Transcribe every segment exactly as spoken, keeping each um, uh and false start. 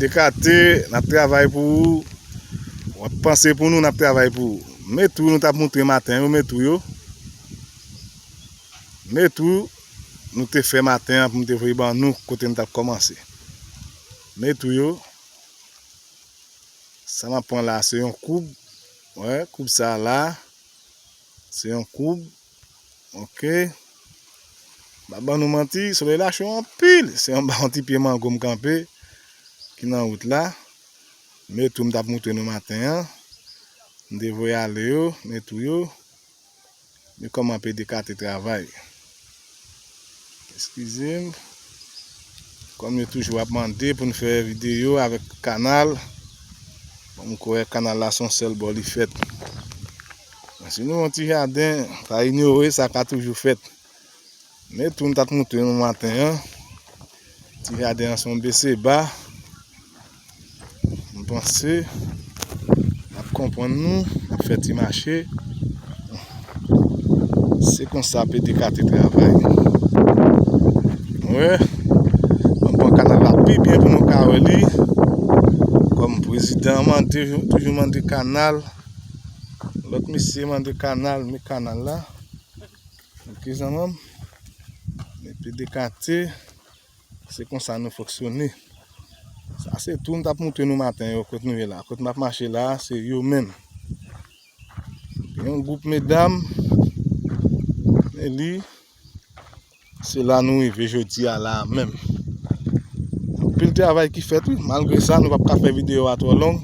Ekate, n ap travay pou ou. W ap panse pou nou, n ap travay pou ou. Men tou nou t ap moutre maten yo, men tou yo. Men tou nou te fè maten an pou m te voye ban nou kote m t ap kòmanse. Men tou yo. Sa m ap pran la, se yon koub. Wè, koub sa la. Se yon koub. Ok. M pa ban nou manti, solèy la cho anpil. Se anba yon ti pye mango m kanpe ki nan wout la. Men tou m t ap moutre nou maten an. M te voye ale yo, men tou yo. Men kòman P D K T travay. Eskize m. Kòm yo toujou ap mande pou n fè videyo avèk kanal, bon, m kwè kanal la se yon sèl bò li fèt. Men si nou yon ti jaden, pa inyore sa ka toujou fèt. Men tou m t ap moutre nou maten an. Ti jaden an se yon beseba. M panse n ap konprann nou, n ap fè ti mache. Se konsa P D K T travay. Wè, m pran kanal la pi byen pou nou ka wè li. Kòm prezidan an mande, toujou mande kanal. Lòt mesye mande kanal, men kanal la. Ok, zanmi m. Men P D K T. Se konsa nou fonksyone. Sa se tou m t ap moutre nou maten yo, kot nou ye la. Kot m ap mache la, se yo menm. Gen yon gwoup medam, men li, se la nou rive jodi a la menm. Anpil travay ki fèt, wi. Malgre sa, nou p ap ka fè videyo a twò long.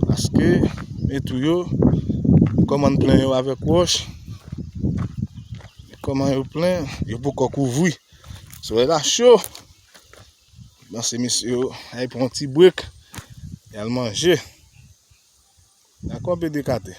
Paske, men tou yo, kòman n plen yo avèk wòch. Kòman yo plen, yo poko kouvri. Solèy la cho. Panse mesye yo al pran yon ti brek, y al manje. Dakò, P D K T?